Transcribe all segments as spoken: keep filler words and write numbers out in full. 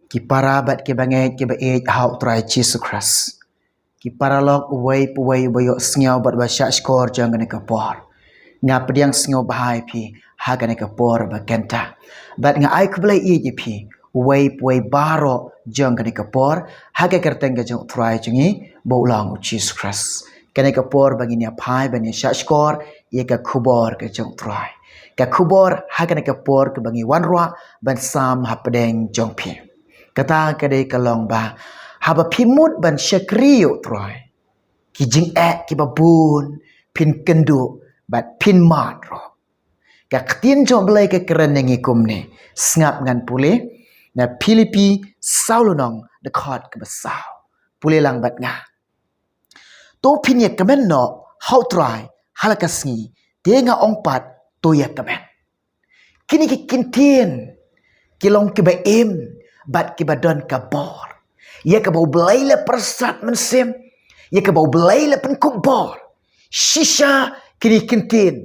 Ki para bad ki bangeit ki ba ïeit ha u Trai Jisu Khrist. Ki paralok uwei pa uwei uba ïohsngew bad ba shah shkor jong kane ka por. Nga pdiang sngewbha ïa phi ha kane ka por ba kynta. Bad nga ai khublei ïa phi uwei pa uwei baroh jong kane ka por ha ka kyrteng ka jong u Trai jong ngi ba u long u Jisu Khrist. Kane ka por ba ngin ïa phai ban ïa shah shkor ïa ka khubor ka jong u Trai. Ka khubor ha kane ka por kaba ngi wanrah ban sam hapdeng jong phi. Kata ka dei ka long ba haba phi mut ban shakri ïa u Trai, ki jingeh kiba bun phin kynduh bad phin mad ruh. Ka ktien jong u Blei ka kren ïa ngi kumne. Sngap ngan pule na Philippi saw lynnong dkhot kaba saw. Pule lang bad nga. To phin ïa kmen noh ha u Trai ha la ka sngi, te nga ong pat to ïa kmen. Kine ki kyntien ki long kiba im bad kiba don ka bor. Ïa kaba u Blei la pyrsad mynsiem, ïa kaba u Blei la pynkup bor. Shisha kine ki kyntien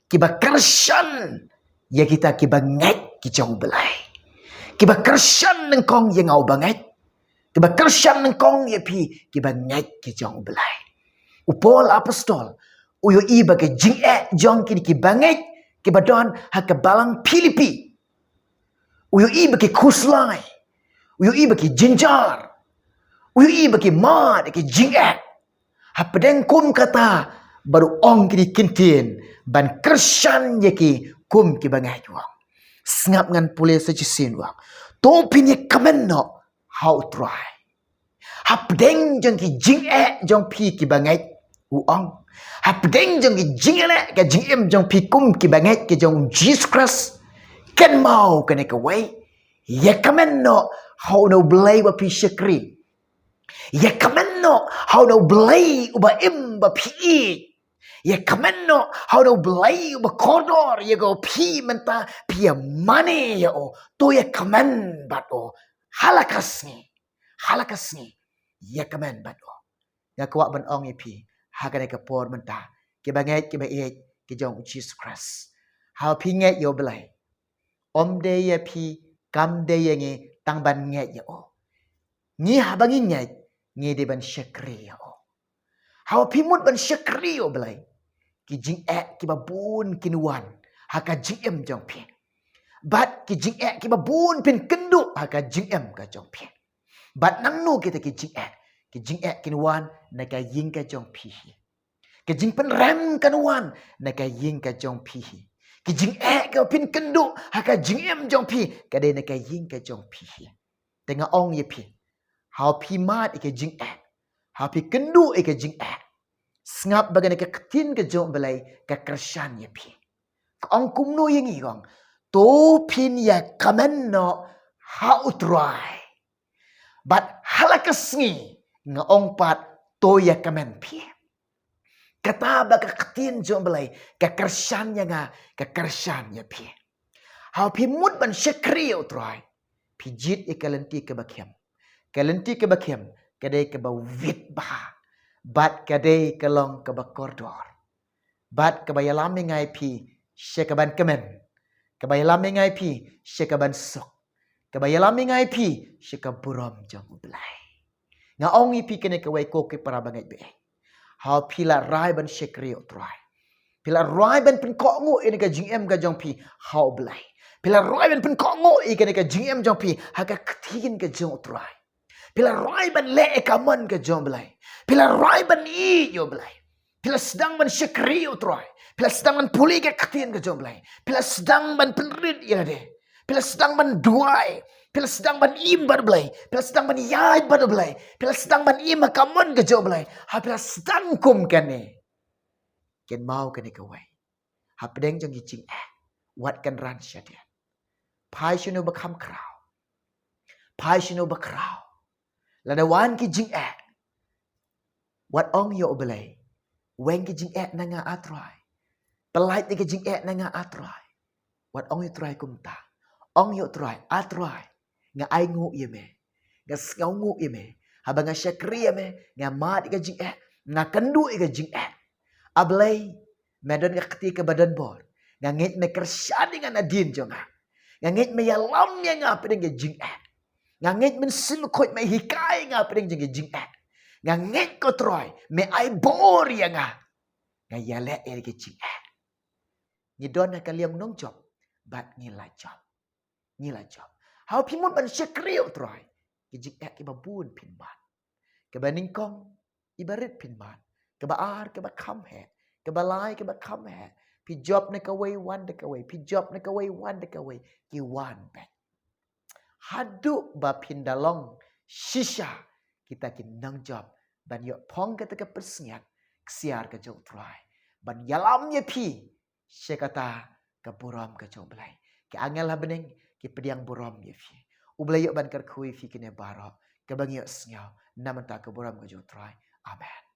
kiba kyrshan ïa kita kiba ngeit ki jong u Blei. Kiba kyrshan nyngkong ïa nga uba ngeit. Kiba kyrshan nyngkong ïa phi kiba ngeit ki jong u Blei. U Paul apostol u ïohi ba ki jingeh jong kine kiba ngeit kiba don ha ka balang Philippi. U ïohi ba ki khuslai, u ïohi ba ki jynjar, u ïohi ba ki mad ïa ki jingeh. Hapdeng kum kata bad u ong kine ki kyntien ban kyrshan ïa ki kum kiba ngeit, u ong. Sngap ngan pule sa shisien, u ong. To phin ïa kmen noh ha u Trai. Hapdeng jong ki jingeh jong phi kiba ngeit, u ong. Hapdeng jong ki jingeh, ka jingim jong phi kum kiba ngeit ki jong u Jisu Khrist, kynmaw kane kawei. Ïa kmen noh ha une u Blei uba phi shakri. Ïa kmen noh ha une u Blei uba im ba phi ïeit. Ïa kmen noh ha une u Blei uba kordor ïa ka, phi mynta phi ïa mane ïa u. To ïa kmen bad u ha la ka sngi. Ha la ka sngi ïa kmen bad u. Nga kwah ban ong ïa phi ha kane ka por mynta, kiba ngeit kiba ïeit ki jong u Jisu Khrist, haba phi ngeit ïa u Blei, ym dei ïa phi, kam dei ïa ngi tang ban ngeit ïa u. Ngi, haba ngi ngeit, ngi dei ban shakri ïa u. Haba phi mut ban shakri ïa u Blei, ki jingeh kiba bun kin wan ha ka jingim jong phi. Bad ki jingeh kiba bun phin kynduh ha ka jingim ka jong phi. Bad nangno kita ki jingeh? Ki jingeh kin wan na ka ïing ka jong phi hi. Ka jingpynrem kan wan na ka ïing ka jong phi hi. Ki jingeh ka phin kynduh ha ka jingim jong phi ka dei na ka ïing ka jong phi hi. Te nga ong ïa phi, haba phi mad ïa ka jingeh, haba phi kynduh ïa ka jingeh, sngap ba kane ka ktien ka jong u Blei ka kyrshan ïa phi. Ka ong kumno ïa ngi? Ka ong, to phin ïa kmen noh ha u Trai. Bad ha la ka sngi nga ong pat to ïa kmen phi. Kata ba ka ktien jong u Blei ka kyrshan ïa nga, ka kyrshan ïa phi. Haba phi mut ban shakri ïa u Trai, phi jied ïa ka lynti kaba khim. Ka lynti kaba khim ka dei kaba wit bha bad ka dei ka long kaba kordor. Bad kaba ïalam ïa nga ïa phi sha ka ban kmen. Kaba ïalam ïa nga ïa phi sha ka ban suk. Kaba ïalam ïa nga ïa phi sha ka burom jong u Blei. Nga ong ïa phi kane kawei, ko ki para bangeit ba ïeit, haba phi la rai ban shakri ïa u Trai, phi la rai ban pynkohnguh ïa kane ka jingim ka jong phi ha u Blei, phi la rai ban pynkohnguh ïa kane ka jingim jong phi ha ka ktien ka jong u Trai, phi la rai ban leh ïa ka mon ka jong u Blei, phi la rai ban ïeit ïa u Blei, phi la sdang ban shakri ïa u Trai, phi la sdang ban pule ïa ka ktien ka jong u Blei, phi la sdang ban pynrit ïa lade, phi la sdang ban duwai, phi la sdang ban im bad u Blei, phi la sdang ban ïaid bad u Blei, phi la sdang ban im ha ka mon ka jong u Blei, haba phi la sdang kum kane, kynmaw kane kawei, hapdeng jong ki jingeh, wat kynran shadien. Phai sha uno ba kham khraw. Phai sha uno ba khraw. Lada wan ki jingeh, wat ong ïa u Blei, weng ki jingeh na nga, A Trai. Pyllait ïa ki jingeh na nga, A Trai. Wat ong ïa u Trai kumta. Ong ïa u Trai, A Trai, nga ainguh ïa me, nga sngewnguh ïa me. Haba nga shakri ïa me, nga mad ïa ka jingeh, nga kynduh ïa ka jingeh. A Blei, me don ka kti kaba don bor. Nga ngeit me kyrshan ïa nga nadien jong nga. Nga ngeit me ïalam ïa nga hapdeng ka jingeh. Nga ngeit Mynsiem Bakhuid me hikai nga pdeng jong ki jingeh. Nga ngeit ko Trai, me ai bor ïa nga. Nga ïaleh ïa ki jingeh. Ngi don ha ka liang nongjop, bad ngi la jop. Ngi la jop. Haba phi mut ban shakri ïa u Trai, ki jingeh kiba bun phin mad. Kaba nyngkong, iba rit phin mad. Kaba ar, kaba kham heh. Kaba lai, kaba kham heh. Phi jop na kawei, wan da kawei. Phi jop na kawei, wan da kawei. Ki wan beit. Haduh ba phin da long shisha kita ki nongjop ban ïoh phong kata ka pyrsngiat ksiar ka jong u Trai, ban ïalam ïa phi sha kata ka burom ka jong u Blei. Ki angel ha bneng ki pdiang burom ïa phi. U Blei ïoh ban kyrkhu ïa phi kine baroh, kaba ngi ïohsngew na ka bynta ka burom ka jong u Trai. Amen.